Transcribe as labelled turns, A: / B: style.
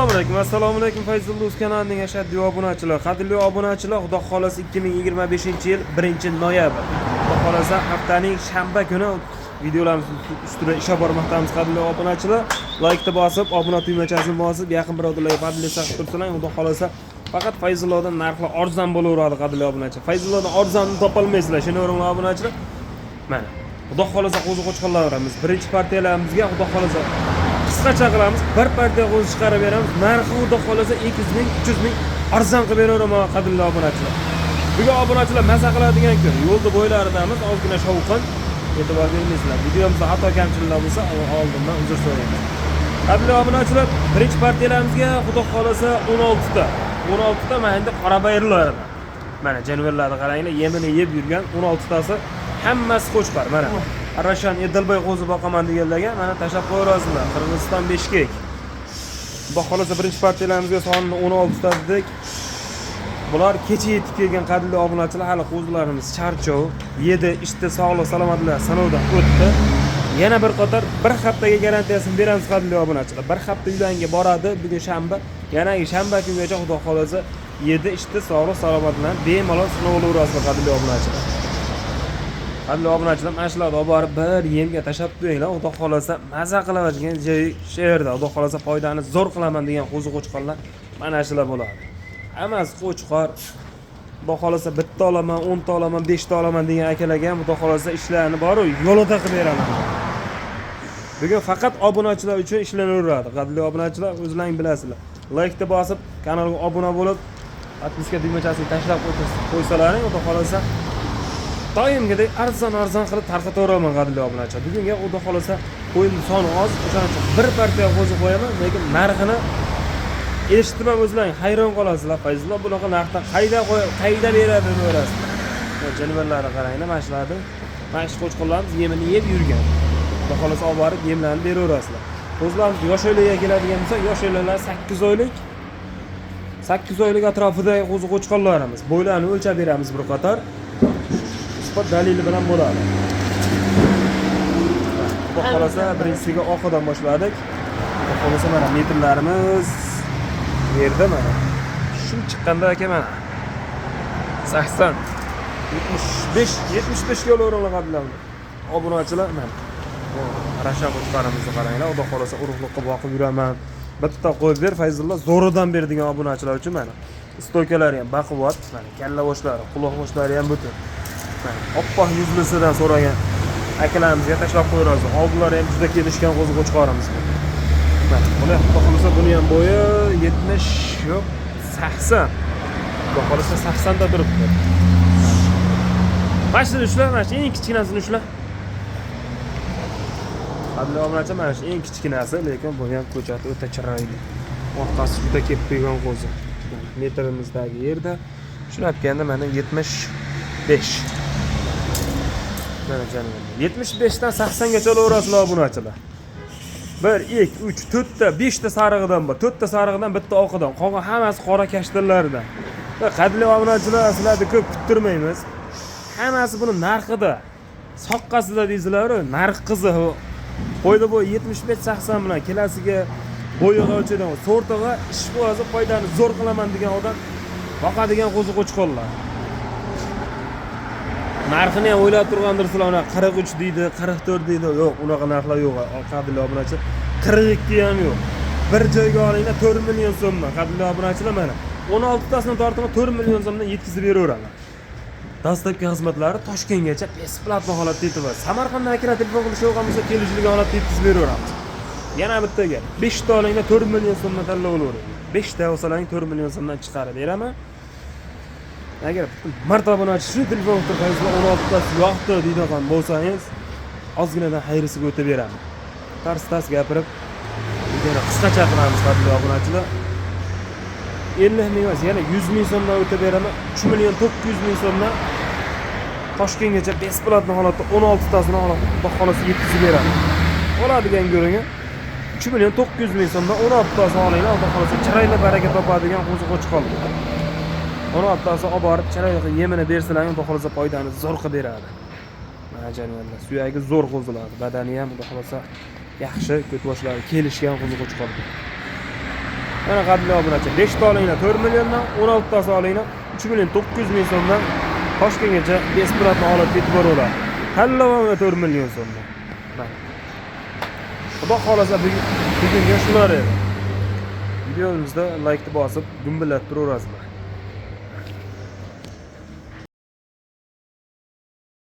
A: Assalomu alaykum, assalomu alaykum, Fayzullo Uz kanalining ashaddiy obunachilar, qadrli obunachilar, Xudo xolasa 2025-yil 1-noyabr. Xudo xolasa haftaning shanba kuni videolarimiz ustida ish olib bormoqdamiz, qadrli obunachilar. Laykni bosib, obuna tugmachasini bosib, yaqin birodarlarga поделиться qilib tursalar, Xudo xolasa faqat Fayzullodan narxlar arzon bo'laveradi, qadrli obunachilar. Fayzullodan arzonni topolmaysizlar, ishonaveringlar, obunachilar. Mana, Xudo xolasa qo'zi qo'chqorlar beramiz. Birinchi partiyalarimizga, Xudo xolasa, qisqacha qilamiz, bir partiya qo'zi chiqarib beramiz. Narxi, Xudo xolasa, 200 ming, 300 ming arzon qilib beraveraman, qadrli obunachilar. Bugun, obunachilar, maza qiladigan kun. Yo'lni bo'ylaridamiz, ozgina shovqin, e'tibor bermaysizlar. Videomizda xato kamchiliklar bo'lsa, oldindan uzr so'raymiz. Qadrli obunachilar, birinchi partiyalarimizga, Xudo xolasa, 16 ta. 16 ta mana endi qorabayirlardan. Mana jonivorlarni qaranglar, yemini yeb yurgan 16 tasi, hammasi qo'chqor. Mana Arashan Edilboy qo'zi boqaman deganlarga mana tashlab qo'yaverasizlar. Qirg'iziston, Beshkek. Xudo xolasa birinchi partiyalarimizga sonini 16 ta dedik. Bular kecha yetib kelgan, qadrli obunachilar, hali qo'zilarimiz charchov, yedi, ichdi, sog'lik salomatlar sinovdan o'tdi. Yana bir qator bir haftaga garantiyasini beramiz, qadrli obunachilar. Bir hafta uylanga boradi, bugun shanba. Yana shanba kungacha, Xudo xolasa, yedi, ichdi, sog'lik salomat bilan bemalol sinov olaverasizlar, qadrli obunachilar. Qadrli obunachilar, mana shularni olib borib bir yemga tashlab qo'yinglar, Xudo xolasa maza qiladigan joyi shu yerda. Xudo xolasa foydani zo'r qilaman degan qo'zi qo'chqorlar mana shular bo'ladi. Hammasi qo'chqor. Xudo xolasa bitta olaman, 10 ta olaman, 5 ta olaman degan akalarga ham, Xudo xolasa, ishlarini boru yo'lida qilib beraman. Bugun faqat obunachilar uchun ishlanaveradi. Qadrli obunachilar, o'zlaring bilasizlar. Laykni bosib, kanalga obuna bo'lib, подписка tugmachasini tashlab qo'ysalaring, Xudo xolasa doimgidek arzon arzon qilib tarqataveraman, qadrli obunachilar. Bugunga, Xudo xolasa, qo'yimni soni oz, o'shaning uchun bir partiya qo'zi qo'yaman, lekin narxini eshitib ham o'zlaring hayron qolasizlar. Fayzullo bunaqa narxda qayda qayda beradi deb o'ylaysizlar. Jonivorlarni qaranglar, mana shularni, mana shu qo'chqorlarimiz yemini yeb yurgan. Xudo xolasa olib borib yemlarni beraverasizlar. Qo'zilarimiz yosh oylikka keladigan bo'lsak, yosh oyliklar 8 oylik, 8 oylik atrofidagi qo'zi qo'chqorlarimiz. Bo'ylarini o'lchab beramiz, bir qator isbot dalili bilan bo'ladi. Xudo xolasa birinchisiga oqidan boshladik. Xudo xolasa mana metrlarimiz bu yerda, mana shu chiqqanda, aka, mana 80, 75, 75 ga olaveringlar, qadrli obunachilar. Mana rasha qo'chqorimizni qaranglar. Xudo xolasa urug'liqqa boqib yuraman, bitta qo'yib ber, Fayzullo, zo'ridan ber degan obunachilar uchun mana стойка lari ham baquvvat, mana kalla boshlari, quloq boshlari ham butun. Mana oppoq yuzlisidan so'ragan akalarimizga tashlab qo'yamiz. Oldilari ham juda kelishgan qo'zi qo'chqorimiz. Mana buni, Xudo xolasa, buni ham bo'yi 70, yo'q, 80, Xudo xolasa 80 da turibdi. Mana shuni ushla, mana shu eng kichkinasini ushla, qadrli obunachi. Mana shu eng kichkinasi, lekin buni ham ko'chati o'ta chiroyli, orqasi juda kelib qo'ygan qo'zi. Mana metrimizdagi yerda shuni olganda mana 75, mana jonivorlar 75 dan 80 gacha olaverasizlar, obunachilar. Bir, ikki, uch, to'rtta, beshta sarig'idan bor, to'rtta sarig'idan, bitta oqidan, qolgan hammasi qora kashtanlaridan. Va, qadrli obunachilar, sizlarni ko'p kuttirmaymiz. Hammasi buni narxida, soqqasida deysizlaru, narx qiziq. Qo'yni bo'yi 75, 80 bilan kelasiga bo'yiga o'lchaydigan, so'rtig'i ish bo'lsa, foydani zo'r qilaman degan odam boqadigan qo'zi qo'chqorlar. Narxini ham o'ylab turgandirsizlar, unaqa 43 deydi, 44 deydi. Yo'q, unaqa narxlar yo'q, qadrli obunachi. 42 ham yo'q. Bir joyga olinglar, 4 million so'mdan, qadrli obunachilar. Mana 16 tasini tortib 4 million so'mdan yetkazib beraveraman. Доставка xizmatlari Toshkentgacha бесплатно holatda yetib boradi. Samarqanddan akalar telefon qilish yo'q bo'lsa, kelishilgan holatda yetkazib beraveramiz. Yana bitta gap, beshta olinglar, 4 million so'mdan tanlab olaveringlar. Beshta olsalaring, 4 million so'mdan chiqarib beraman. Agar mard obunachi shu telefon qilib turganingiz, 16 tasi yoqdi deydigan bo'lsangiz, ozginadan xayrisiga o'tib beraman. Tars tars gapirib, videoni qisqacha qilamiz, qadrli obunachilar. 50 ming emas, yana 100 ming so'mdan o'tib beraman. 3 million 900 ming so'mdan Toshkentgacha бесплатно holatda 16 tasini, Xudo xohlasa, yetkazib beraman. Oladigan ko'ringan 3 million 900 ming so'mdan 16 tasini olinglar, Xudo xohlasa chiroyli baraka topadigan qo'zi qo'chqor. 16 tasi olib borib chiroyli qilib yemini bersalaring, Xudo xohlasa foydani zo'r qilib beradi. Mana jonivorlar, suyagi zo'r qo'zilardi, badani ham, Xudo xohlasa, yaxshi, ko'tboshlari kelishgan qo'zi qo'chqor. Mana, qadrli obunachi, 5 ta olinglar 4 milliondan, 16 tasi olinglar 3 million 900 ming so'mdan Toshkentgacha бесплатно olib ketib boraveradi. Tanlov 4 million so'mdan. Mana. Xudo xohlasa, bugunga shular edi. Videomizda laykni bosib, gumbillatib turaverasizlar.